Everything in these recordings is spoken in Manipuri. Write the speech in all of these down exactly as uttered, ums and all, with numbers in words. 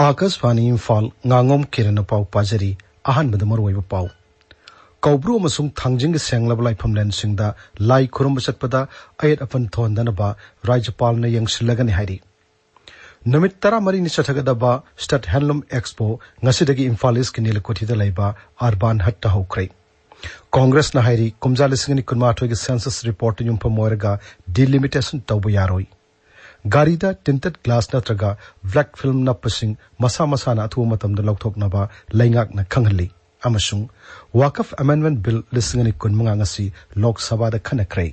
ꯑꯥꯀꯥꯁꯕꯥꯅꯤ ꯏꯝꯐꯥꯜ, ꯉꯥꯉꯣꯝ ꯀꯤꯔꯟꯅ ꯄꯥꯎ ꯄꯥꯖꯔꯤ꯫ ꯑꯍꯥꯟꯕꯗ ꯃꯔꯨꯑꯣꯏꯕ ꯄꯥꯎ꯫ ꯀꯧꯕ꯭ꯔꯨ ꯑꯃꯁꯨꯡ ꯊꯥꯡꯖꯤꯡꯒꯤ ꯁꯦꯡꯂꯕ ꯂꯥꯏꯐꯝꯂꯦꯟꯁꯤꯡꯗ ꯂꯥꯏ ꯈꯨꯔꯨꯝꯕ ꯆꯠꯄꯗ ꯑꯌꯦꯠ ꯑꯄꯟ ꯊꯣꯛꯍꯟꯗꯅꯕ ꯔꯥꯖ꯭ꯌꯄꯥꯜꯅ ꯌꯦꯡꯁꯤꯜꯂꯒꯅꯤ ꯍꯥꯏꯔꯤ꯫ ꯅꯨꯃꯤꯠ ꯇꯔꯥꯃꯔꯤꯅꯤ ꯆꯠꯊꯒꯗꯕ ꯁ꯭ꯇꯦꯠ ꯍꯦꯟꯂꯨꯝ ꯑꯦꯛꯁꯄꯣ ꯉꯁꯤꯗꯒꯤ ꯏꯝꯐꯥꯜ ꯏꯁꯀꯤ ꯅꯤꯂꯀꯨꯊꯤꯗ ꯂꯩꯕ ꯑꯔꯕꯥꯟ ꯍꯠꯇ ꯍꯧꯈ꯭ꯔꯦ꯫ ꯀꯣꯡꯒ꯭ꯔꯦꯁꯅ ꯍꯥꯏꯔꯤ, ꯀꯨꯝꯖꯥ ꯂꯤꯁꯤꯡ ꯑꯅꯤ ꯀꯨꯟꯃꯥꯊꯣꯏꯒꯤ ꯁꯦꯟꯁꯁ ꯔꯤꯄꯣꯔꯠꯇ ꯌꯨꯝꯐꯝ ꯑꯣꯏꯔꯒ ꯗꯤꯂꯤꯃꯤꯇꯦꯁꯟ ꯇꯧꯕ ꯌꯥꯔꯣꯏ꯫ ꯒꯥꯔꯤꯗ ꯇꯤꯟꯇꯦꯗ ꯒ꯭ꯂꯥꯁ ꯅꯠꯇ꯭ꯔꯒ ꯕ꯭ꯂꯦꯛ ꯐꯤꯜꯝ ꯅꯞꯄꯁꯤꯡ ꯃꯁꯥ ꯃꯁꯥꯅ ꯑꯊꯨꯕ ꯃꯇꯝꯗ ꯂꯧꯊꯣꯛꯅꯕ ꯂꯩꯉꯥꯛꯅ ꯈꯪꯍꯜꯂꯤ꯫ ꯑꯃꯁꯨꯡ ꯋꯥꯀꯐ ꯑꯦꯃꯦꯟꯗꯃꯦꯟꯠ ꯕꯤꯜ ꯂꯤꯁꯤꯡ ꯑꯅꯤ ꯀꯨꯟꯃꯉꯥ ꯉꯁꯤ ꯂꯣꯛ ꯁꯚꯥꯗ ꯈꯟꯅꯈ꯭ꯔꯦ꯫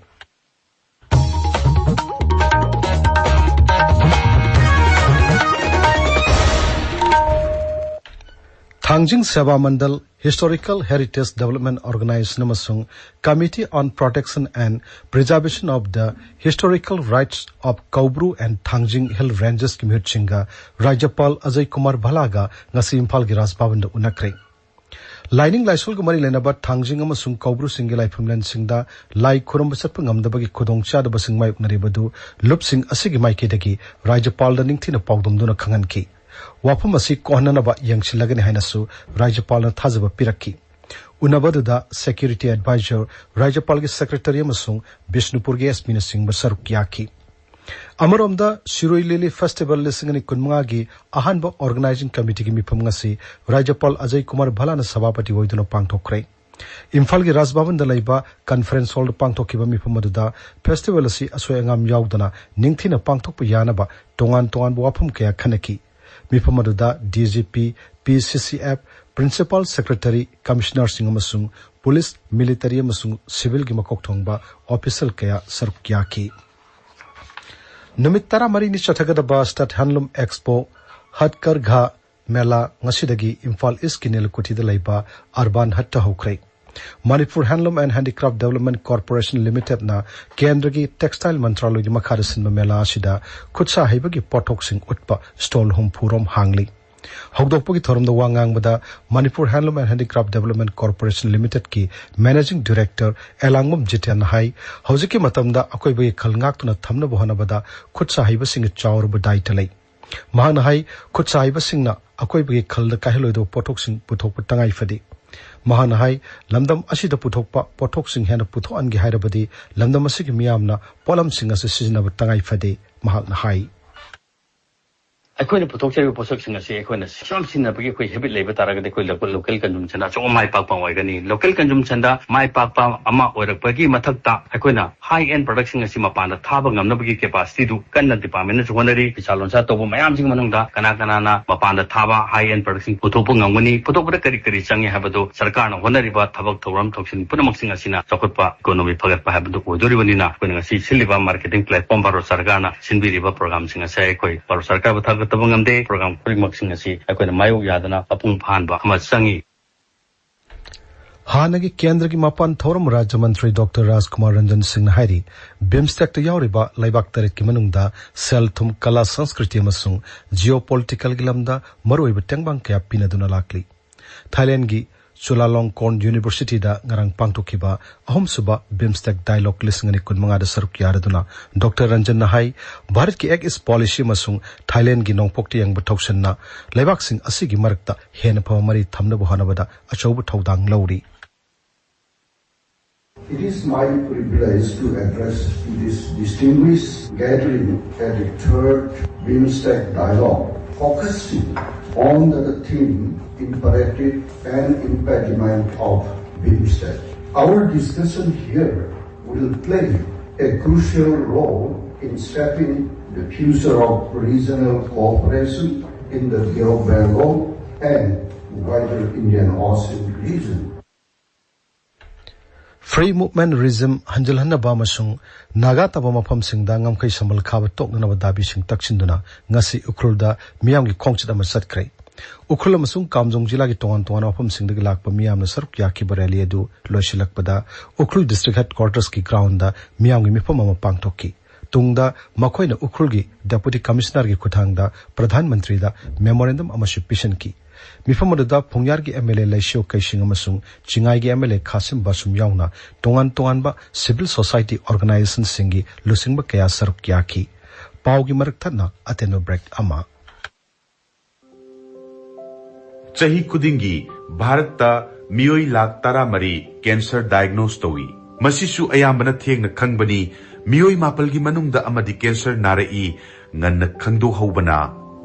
ꯊꯥꯡꯖꯤꯡ ꯁꯦꯕꯥ ꯃꯟꯗꯜ, Historical Heritage Development Organization ꯑꯃꯁꯨꯡ Committee on Protection and Preservation of the Historical Rights of Kaubru and Thangjing Hill Ranges ꯀꯤ ꯃꯤꯍꯨꯠꯁꯤꯡꯒ ꯔꯥꯖ꯭ꯌꯄꯥꯜ ꯑꯖꯌ ꯀꯨꯃꯥꯔ ꯚꯂꯥꯒ ꯉꯁꯤ ꯏꯝꯐꯥꯜꯒꯤ ꯔꯥꯖꯚꯕꯟꯗ ꯎꯅꯈ꯭ꯔꯦ꯫ ꯂꯥꯏꯅꯤꯡ ꯂꯥꯏꯁꯣꯜꯒ ꯃꯔꯤ ꯂꯩꯅꯕ ꯊꯥꯡꯖꯤꯡ ꯑꯃꯁꯨꯡ ꯀꯧꯕ꯭ꯔꯨꯁꯤꯡꯒꯤ ꯂꯥꯏꯐꯝꯂꯦꯟꯁꯤꯡꯗ ꯂꯥꯏ ꯈꯨꯔꯨꯝꯕ ꯆꯠꯄ ꯉꯝꯗꯕꯒꯤ ꯈꯨꯗꯣꯡꯆꯥꯗꯕꯁꯤꯡ ꯃꯥꯌꯣꯛꯅꯔꯤꯕꯗꯨ ꯂꯨꯞꯁꯤꯡ ꯑꯁꯤꯒꯤ ꯃꯥꯏꯀꯩꯗꯒꯤ ꯔꯥꯖ꯭ꯌꯄꯥꯜꯗ ꯅꯤꯡꯊꯤꯅ ꯄꯥꯎꯗꯝꯗꯨꯅ ꯈꯪꯍꯟꯈꯤ꯫ ꯋꯥꯐꯝ ꯑꯁꯤ ꯀꯣꯛꯍꯟꯅꯅꯕ ꯌꯦꯡꯁꯤꯜꯂꯒꯅꯤ ꯍꯥꯏꯅꯁꯨ ꯔꯥꯖ꯭ꯌꯄꯥꯜꯅ ꯊꯥꯖꯕ ꯄꯤꯔꯛꯈꯤ꯫ ꯎꯅꯕ ꯑꯗꯨꯗ ꯁꯦꯀ꯭ꯌꯨꯔꯤꯇꯤ ꯑꯦꯗꯚꯥꯏꯖꯔ, ꯔꯥꯖ꯭ꯌꯄꯥꯜꯒꯤ ꯁꯦꯀ꯭ꯔꯦꯇꯔꯤ ꯑꯃꯁꯨꯡ ꯕꯤꯁꯅꯨꯄꯨꯔꯒꯤ ꯑꯦꯁ ꯄꯤꯅꯆꯤꯡꯕ ꯁꯔꯨꯛ ꯌꯥꯈꯤ꯫ ꯑꯃꯔꯣꯝꯗ, ꯁꯤꯔꯣꯏ ꯂꯤꯂꯤ ꯐꯦꯁꯇꯤꯚꯦꯜ ꯂꯤꯁꯤꯡ ꯑꯅꯤ ꯀꯨꯟꯃꯉꯥꯒꯤ ꯑꯍꯥꯟꯕ ꯑꯣꯔꯒꯅꯥꯏꯖꯤꯡ ꯀꯃꯤꯇꯤꯒꯤ ꯃꯤꯐꯝ ꯉꯁꯤ ꯔꯥꯖ꯭ꯌꯄꯥꯜ ꯑꯖꯌ ꯀꯨꯃꯥꯔ ꯚꯂꯥꯅ ꯁꯚꯥꯄꯇꯤ ꯑꯣꯏꯗꯨꯅ ꯄꯥꯡꯊꯣꯛꯈ꯭ꯔꯦ꯫ ꯏꯝꯐꯥꯜꯒꯤ ꯔꯥꯖꯚꯕꯟꯗ ꯂꯩꯕ ꯀꯟꯐꯔꯦꯟꯁ ꯍꯣꯜꯗ ꯄꯥꯡꯊꯣꯛꯈꯤꯕ ꯃꯤꯐꯝ ꯑꯗꯨꯗ ꯐꯦꯁꯇꯤꯚꯦꯜ ꯑꯁꯤ ꯑꯁꯣꯏ ꯑꯉꯥꯝ ꯌꯥꯎꯗꯅ ꯅꯤꯡꯊꯤꯅ ꯄꯥꯡꯊꯣꯛꯄ ꯌꯥꯅꯕ ꯇꯣꯉꯥꯟ ꯇꯣꯉꯥꯟꯕ ꯋꯥꯐꯝ ꯀꯌꯥ ꯈꯟꯅꯈꯤ꯫ ꯃꯤꯐꯝ ꯑꯗꯨꯗ ꯗꯤ ꯖꯤ ꯄꯤ, ꯄꯤ ꯁꯤ ꯁꯤ ꯑꯦꯐ, ꯄ꯭ꯔꯤꯟꯁꯤꯄꯥꯜ ꯁꯦꯀ꯭ꯔꯦꯇꯔꯤ, ꯀꯃꯤꯁꯅꯔꯁꯤꯡ ꯑꯃꯁꯨꯡ ꯄꯨꯂꯤꯁ, ꯃꯤꯂꯤꯇꯔꯤ ꯑꯃꯁꯨꯡ ꯁꯤꯚꯤꯜꯒꯤ ꯃꯀꯣꯛ ꯊꯣꯡꯕ ꯑꯣꯐꯤꯁꯤꯌꯦꯜ ꯀꯌꯥ ꯁꯔꯨꯛ ꯌꯥꯈꯤ꯫ ꯅꯨꯃꯤꯠ ꯇꯔꯥꯃꯔꯤꯅꯤ ꯆꯠꯊꯒꯗꯕ ꯁ꯭ꯇꯦꯠ ꯍꯦꯟꯂꯨꯝ ꯑꯦꯛꯁꯄꯣ ꯍꯠꯀꯔ ꯘꯥ ꯃꯦꯂꯥ ꯉꯁꯤꯗꯒꯤ ꯏꯝꯐꯥꯜ ꯏꯁꯀꯤ ꯅꯤꯂꯀꯨꯊꯤꯗ ꯂꯩꯕ ꯑꯔꯕꯥꯟ ꯍꯠꯇ ꯍꯧꯈ꯭ꯔꯦ꯫ Manipur handloom and handicraft development corporation ꯂꯤꯃꯤꯇꯦꯗꯅ ꯀꯦꯟꯗ꯭ꯔꯒꯤ ꯇꯦꯛꯁꯇꯥꯏꯜ ꯃꯟꯇ꯭ꯔꯥꯂꯣꯏꯒꯤ ꯃꯈꯥꯗ ꯁꯤꯟꯕ ꯃꯦꯂꯥ ꯑꯁꯤꯗ ꯈꯨꯠꯁꯥ ꯍꯩꯕꯒꯤ ꯄꯣꯠꯊꯣꯛꯁꯤꯡ ꯎꯠꯄ ꯁ꯭ꯇꯣꯜ ꯍꯨꯝꯐꯨ ꯔꯣꯝ ꯍꯥꯡꯂꯤ꯫ ꯍꯧꯗꯣꯛꯄꯒꯤ ꯊꯧꯔꯝꯗ ꯋꯥ ꯉꯥꯡꯕꯗ Manipur handloom and handicraft development corporation ꯂꯤꯃꯤꯇꯦꯗꯀꯤ ꯃꯦꯅꯦꯖꯤꯡ ꯗꯤꯔꯦꯛꯇꯔ ꯑꯦꯂꯥꯡꯕꯝ ꯖꯤꯇꯦꯟꯅ ꯍꯥꯏ, ꯍꯧꯖꯤꯛꯀꯤ ꯃꯇꯝꯗ ꯑꯀꯣꯏꯕꯒꯤ ꯈꯜ ꯉꯥꯛꯇꯨꯅ ꯊꯝꯅꯕ ꯍꯣꯠꯅꯕꯗ ꯈꯨꯠꯁꯥ ꯍꯩꯕꯁꯤꯡꯒꯤ ꯆꯥꯎꯔꯕ ꯗꯥꯏꯇ ꯂꯩ꯫ ꯃꯍꯥꯛꯅ ꯍꯥꯏ, ꯈꯨꯠꯁꯥ ꯍꯩꯕꯁꯤꯡꯅ ꯑꯀꯣꯏꯕꯒꯤ ꯈꯜꯗ ꯀꯥꯏꯍꯜꯂꯣꯏꯗꯕ ꯄꯣꯠꯊꯣꯛꯁꯤꯡ ꯄꯨꯊꯣꯛꯄ ꯇꯉꯥꯏ ꯐꯗꯦ꯫ ꯃꯍꯥꯛꯅ ꯍꯥꯏ, ꯂꯝꯗꯝ ꯑꯁꯤꯗ ꯄꯨꯊꯣꯛꯄ ꯄꯣꯠꯊꯣꯛꯁꯤꯡ ꯍꯦꯟꯅ ꯄꯨꯊꯣꯛꯍꯟꯒꯦ ꯍꯥꯏꯔꯕꯗꯤ ꯂꯝꯗꯝ ꯑꯁꯤꯒꯤ ꯃꯤꯌꯥꯝꯅ ꯄꯣꯠꯂꯝꯁꯤꯡ ꯑꯁꯤ ꯁꯤꯖꯤꯟꯅꯕ ꯇꯉꯥꯏ ꯐꯗꯦ꯫ ꯃꯍꯥꯛꯅ ꯍꯥꯏ꯫ ꯑꯩꯈꯣꯏꯅ ꯄꯨꯊꯣꯛꯆꯔꯤꯕ ꯄꯣꯠꯁꯛꯁꯤꯡ ꯑꯁꯤ ꯑꯩꯈꯣꯏꯅ ꯁꯨꯝ ꯁꯤꯖꯤꯟꯅꯕꯒꯤ ꯑꯩꯈꯣꯏ ꯍꯦꯕꯤꯠ ꯂꯩꯕ ꯇꯥꯔꯒꯗꯤ ꯑꯩꯈꯣꯏ ꯂꯣꯀꯦꯜ, ꯂꯣꯀꯦꯜ ꯀꯟꯖꯨꯝꯁꯟꯗ ꯑꯆꯧꯕ ꯃꯥꯏ ꯄꯥꯛꯄ ꯑꯃ ꯑꯣꯏꯒꯅꯤ꯫ ꯂꯣꯀꯦꯜ ꯀꯟꯖꯨꯝꯁꯟꯗ ꯃꯥꯏ ꯄꯥꯛꯄ ꯑꯃ ꯑꯣꯏꯔꯛꯄꯒꯤ ꯃꯊꯛꯇ ꯑꯩꯈꯣꯏꯅ ꯍꯥꯏ ꯑꯦꯟ ꯄ꯭ꯔꯗꯛꯁꯤꯡ ꯑꯁꯤ ꯃꯄꯥꯟꯗ ꯊꯥꯕ ꯉꯝꯅꯕꯒꯤ ꯀꯦꯄꯥꯁꯤꯇꯤꯗꯨ ꯀꯟꯅ ꯗꯤꯄꯥꯔꯠꯃꯦꯟꯅꯁꯨ ꯍꯣꯠꯅꯔꯤ꯫ ꯐꯤꯁꯥ ꯂꯣꯟꯁꯥ ꯇꯧꯕ ꯃꯌꯥꯝꯁꯤꯒꯤ ꯃꯅꯨꯡꯗ ꯀꯅꯥ ꯀꯅꯥꯅ ꯃꯄꯥꯟꯗ ꯊꯥꯕ ꯍꯥꯏ ꯑꯦꯟ ꯄ꯭ꯔꯗꯛꯁꯤꯡ ꯄꯨꯊꯣꯛꯄ ꯉꯝꯒꯅꯤ? ꯄꯨꯊꯣꯛꯄꯗ ꯀꯔꯤ ꯀꯔꯤ ꯆꯪꯉꯤ ꯍꯥꯏꯕꯗꯨ ꯁꯔꯀꯥꯔꯅ ꯍꯣꯠꯅꯔꯤꯕ ꯊꯕꯛ ꯊꯧꯔꯝ ꯊꯧꯁꯤꯜ ꯄꯨꯝꯅꯃꯛꯁꯤꯡ ꯑꯁꯤꯅ ꯆꯥꯎꯈꯠꯄ ꯏꯀꯣꯅꯣꯃꯤ ꯐꯒꯠꯄ ꯍꯥꯏꯕꯗꯨ ꯑꯣꯏꯗꯣꯔꯤꯕꯅꯤꯅ ꯑꯩꯈꯣꯏꯅ ꯉꯁꯤ ꯁꯤꯜꯂꯤꯕ ꯃꯥꯔꯀꯦꯇꯤꯡ ꯄ꯭ꯂꯦꯠꯐꯣꯔꯝ ꯚꯥꯔꯠ ꯁꯔꯀꯥꯔꯅ ꯁꯤꯟꯕꯤꯔꯤꯕ ꯄ꯭ꯔꯣꯒ꯭ꯔꯥꯝꯁꯤꯡ ꯑꯁꯦ ꯑꯩꯈꯣꯏ ꯚꯥꯔꯠ ꯁꯔꯀꯥꯔꯕꯨ ꯊꯥꯒꯠꯇꯕ ꯉꯝꯗꯦ꯫ ꯄ꯭ꯔꯣꯒ꯭ꯔꯥꯝ ꯈꯨꯗꯤꯡꯃꯛꯁꯤꯡ ꯑꯁꯤ ꯑꯩꯈꯣꯏꯅ ꯃꯥꯌꯣꯛ ꯌꯥꯗꯅ ꯃꯄꯨꯡ ꯐꯥꯍꯟꯕ ꯑꯃ ꯆꯪꯉꯤ꯫ ꯍꯥꯟꯅꯒꯤ ꯀꯦꯟꯗ꯭ꯔꯒꯤ ꯃꯄꯥꯟ ꯊꯧꯔꯝ ꯔꯥꯖ꯭ꯌ ꯃꯟꯇ꯭ꯔꯤ ꯗꯣꯛꯇꯔ ꯔꯥꯖꯀꯨꯃꯥꯔ ꯔꯟꯖꯟ ꯁꯤꯡꯅ ꯍꯥꯏꯔꯤ, ꯕꯤꯝꯁꯇꯦꯛꯇ ꯌꯥꯎꯔꯤꯕ ꯂꯩꯕꯥꯛ ꯇꯔꯦꯠꯀꯤ ꯃꯅꯨꯡꯗ ꯁꯦꯜ ꯊꯨꯝ, ꯀꯂꯥ, ꯁꯪꯁꯀ꯭ꯔꯤꯇꯤ ꯑꯃꯁꯨꯡ ꯖꯤꯑꯣ ꯄꯣꯂꯤꯇꯤꯀꯦꯜꯒꯤ ꯂꯝꯗ ꯃꯔꯨꯑꯣꯏꯕ ꯇꯦꯡꯕꯥꯡ ꯀꯌꯥ ꯄꯤꯅꯗꯨꯅ ꯂꯥꯛꯂꯤ꯫ ꯊꯥꯏꯂꯦꯟꯗꯒꯤ ꯆꯨꯂꯥꯂꯣꯡꯀꯣꯔꯟ ꯌꯨꯅꯤꯚꯔꯁꯤꯇꯤꯗ ꯉꯔꯥꯡ ꯄꯥꯡꯊꯣꯛꯈꯤꯕ ꯑꯍꯨꯝꯁꯨꯕ ꯕꯤꯝꯁꯇꯦꯛ ꯗꯥꯏꯂꯣꯒ ꯂꯤꯁꯤꯡ ꯑꯅꯤ ꯀꯨꯟꯃꯉꯥꯗ ꯁꯔꯨꯛ ꯌꯥꯔꯗꯨꯅ ꯗꯣꯛꯇꯔ ꯔꯟꯖꯟꯅ ꯍꯥꯏ, ꯚꯥꯔꯠꯀꯤ ꯑꯦꯛ ꯏꯁ ꯄꯣꯂꯤꯁꯤ ꯑꯃꯁꯨꯡ ꯊꯥꯏꯂꯦꯟꯗꯒꯤ ꯅꯣꯡꯄꯣꯛꯇ ꯌꯦꯡꯕ ꯊꯧꯁꯤꯟꯅ ꯂꯩꯕꯥꯛꯁꯤꯡ ꯑꯁꯤꯒꯤ ꯃꯔꯛꯇ ꯍꯦꯟꯅ ꯐꯕ ꯃꯔꯤ ꯊꯝꯅꯕ ꯍꯣꯠꯅꯕꯗ ꯑꯆꯧꯕ ꯊꯧꯗꯥꯡ ꯂꯧꯔꯤ꯫ It is my privilege to address this distinguished gathering at the third BIMSTEC Dialogue, focusing on the theme imperative and impediment of BIMSTEC. Our discussion here will play a crucial role in shaping the future of regional cooperation in the Bay of Bengal and wider Indian Ocean region. Free Movement Regime ꯍꯟꯖꯤꯜꯍꯟꯅꯕ ꯑꯃꯁꯨꯡ ꯅꯥꯒꯥ ꯇꯥꯕ ꯃꯐꯝꯁꯤꯡꯗ ꯉꯝꯈꯩ ꯁꯝꯕꯜ ꯈꯥꯕ ꯇꯣꯛꯅꯅꯕ ꯗꯥꯕꯤꯁꯤꯡ ꯇꯛꯁꯤꯟꯗꯨꯅ ꯉꯁꯤ ꯎꯈ꯭ꯔꯨꯜꯗ ꯃꯤꯌꯥꯝꯒꯤ ꯈꯣꯡꯆꯠ ꯑꯃ ꯆꯠꯈ꯭ꯔꯦ꯫ ꯎꯈ꯭ꯔꯨꯜ ꯑꯃꯁꯨꯡ ꯀꯥꯝꯖꯣꯡ ꯖꯤꯂꯥꯒꯤ ꯇꯣꯉꯥꯟ ꯇꯣꯉꯥꯟꯕ ꯃꯐꯝꯁꯤꯡꯗꯒꯤ ꯂꯥꯛꯄ ꯃꯤꯌꯥꯝꯅ ꯁꯔꯨꯛ ꯌꯥꯈꯤꯕ ꯔꯦꯂꯤ ꯑꯗꯨ ꯂꯣꯏꯁꯤꯜꯂꯛꯄꯗ ꯎꯈ꯭ꯔꯨꯜ ꯗꯤꯁꯇ꯭ꯔꯤꯛ ꯍꯦꯗꯀ꯭ꯋꯥꯔꯇꯔꯁꯀꯤ ꯒ꯭ꯔꯥꯎꯟꯗ ꯃꯤꯌꯥꯝꯒꯤ ꯃꯤꯐꯝ ꯑꯃ ꯄꯥꯡꯊꯣꯛꯈꯤ꯫ ꯇꯨꯡꯗ ꯃꯈꯣꯏꯅ ꯎꯈ꯭ꯔꯨꯜꯒꯤ ꯗꯦꯄꯨꯇꯤ ꯀꯃꯤꯁꯅꯔꯒꯤ ꯈꯨꯠꯊꯥꯡꯗ ꯄ꯭ꯔꯙꯥꯟ ꯃꯟꯇ꯭ꯔꯤꯗ ꯃꯦꯃꯣꯔꯦꯟꯗꯝ ꯑꯃꯁꯨ ꯄꯤꯁꯤꯟꯈꯤ꯫ ꯃꯤꯐꯝ ꯑꯗꯨꯗ ꯐꯨꯡꯌꯥꯔꯒꯤ ꯑꯦꯝ ꯑꯦꯜ ꯑꯦ ꯂꯩꯁꯤꯌꯣ ꯀꯩꯁꯤꯡ ꯑꯃꯁꯨꯡ ꯆꯤꯡꯉꯥꯏꯒꯤ ꯑꯦꯝ ꯑꯦꯜ ꯑꯦ ꯈꯥꯁꯤꯝ ꯕꯥꯁꯨꯝ ꯌꯥꯎꯅ ꯇꯣꯉꯥꯟ ꯇꯣꯉꯥꯟꯕ ꯁꯤꯚꯤꯜ ꯁꯣꯁꯥꯏꯇꯤ ꯑꯣꯔꯒꯅꯥꯏꯖꯦꯁꯟꯁꯤꯡꯒꯤ ꯂꯨꯆꯤꯡꯕ ꯀꯌꯥ ꯁꯔꯨꯛ ꯌꯥꯈꯤ꯫ ꯄꯥꯎꯒꯤ ꯃꯔꯛ ꯊꯠꯅ ꯑꯇꯦꯟꯕ ꯕ꯭ꯔꯦꯛ ꯑꯃ꯫ ꯆꯍꯤ ꯈꯨꯗꯤꯡꯒꯤ ꯚꯥꯔꯠꯇ ꯃꯤꯑꯣꯏ ꯂꯥꯈ ꯇꯔꯥꯃꯔꯤ ꯀꯦꯟꯁꯔ ꯗꯥꯏꯒꯅꯣꯁ ꯇꯧꯏ꯫ ꯃꯁꯤꯁꯨ ꯑꯌꯥꯝꯕꯅ ꯊꯦꯡꯅ ꯈꯪꯕꯅꯤ꯫ ꯃꯤꯑꯣꯏ ꯃꯥꯄꯜꯒꯤ ꯃꯅꯨꯡꯗ ꯑꯃꯗꯤ ꯀꯦꯟꯁꯔ ꯅꯥꯔꯛꯏ꯫ ꯉꯟꯅ ꯈꯪꯗꯣꯛꯍꯧꯕꯅ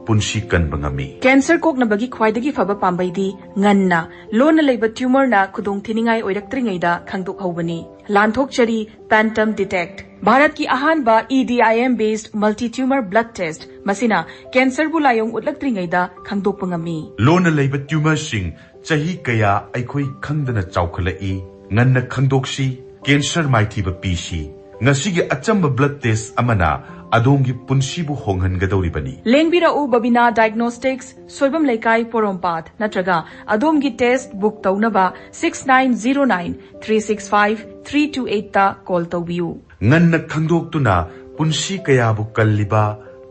ꯄꯨꯟꯁꯤ ꯀꯟꯕ ꯉꯝꯃꯤ꯫ ꯀꯦꯟꯁꯔ ꯀꯣꯛꯅꯕꯒꯤ ꯈ꯭ꯋꯥꯏꯗꯒꯤ ꯐꯕ ꯄꯥꯝꯕꯩꯗꯤ ꯉꯟꯅ ꯂꯣꯟꯅ ꯂꯩꯕ ꯇ꯭ꯌꯨꯃꯔꯅ ꯈꯨꯗꯣꯡꯊꯤꯅꯤꯡꯉꯥꯏ ꯑꯣꯏꯔꯛꯇ꯭ꯔꯤꯉꯩꯗ ꯈꯪꯗꯣꯛꯍꯧꯕꯅꯤ꯫ ꯂꯥꯟꯊꯣꯛꯆꯔꯤ Pantum Detect, ꯚꯥꯔꯠꯀꯤ ꯑꯍꯥꯟꯕ E D I M based multi tumor blood test꯫ ꯃꯁꯤꯅ ꯀꯦꯟꯁꯔꯕꯨ ꯂꯥꯏꯑꯣꯡ ꯎꯠꯂꯛꯇ꯭ꯔꯤꯉꯩꯗ ꯈꯪꯗꯣꯛꯄ ꯉꯝꯃꯤ꯫ ꯂꯣꯟꯅ ꯂꯩꯕ ꯇ꯭ꯌꯨꯃꯔꯁꯤꯡ ꯆꯍꯤ ꯀꯌꯥ ꯑꯩꯈꯣꯏ ꯈꯪꯗꯅ ꯆꯥꯎꯈꯠꯂꯛꯏ꯫ ꯉꯟꯅ ꯈꯪꯗꯣꯛꯁꯤ, ꯀꯦꯟꯁꯔ ꯃꯥꯏꯊꯤꯕ ꯄꯤꯁꯤ꯫ ꯉꯁꯤꯒꯤ ꯑꯆꯝꯕ ꯕ꯭ꯂꯗ ꯇꯦꯁ ꯑꯃꯅ ꯑꯗꯣꯝꯒꯤ ꯄꯨꯟꯁꯤꯕꯨ ꯍꯣꯡꯍꯟꯒꯗꯧꯔꯤꯕꯅꯤ꯫ ꯂꯦꯡꯕꯤꯔꯛꯎ ꯕꯕꯤꯅꯥ ꯗꯥꯏꯒꯅꯣꯁꯇꯤꯛꯁ, ꯁꯣꯏꯕꯝ ꯂꯩꯀꯥꯏ, ꯄꯣꯔꯣꯝꯄꯥꯠ, ꯅꯠꯇ꯭ꯔꯒ ꯑꯗꯣꯝꯒꯤ ꯇꯦꯁ ꯕꯨꯛ ꯇꯧꯅꯕ six nine zero nine three six five three two eight ꯇ ꯀꯣꯜ ꯇꯧꯕꯤꯌꯨ꯫ ꯉꯟꯅ ꯈꯪꯗꯣꯛꯇꯨꯅ ꯄꯨꯟꯁꯤ ꯀꯌꯥꯕꯨ ꯀꯜꯂꯤꯕ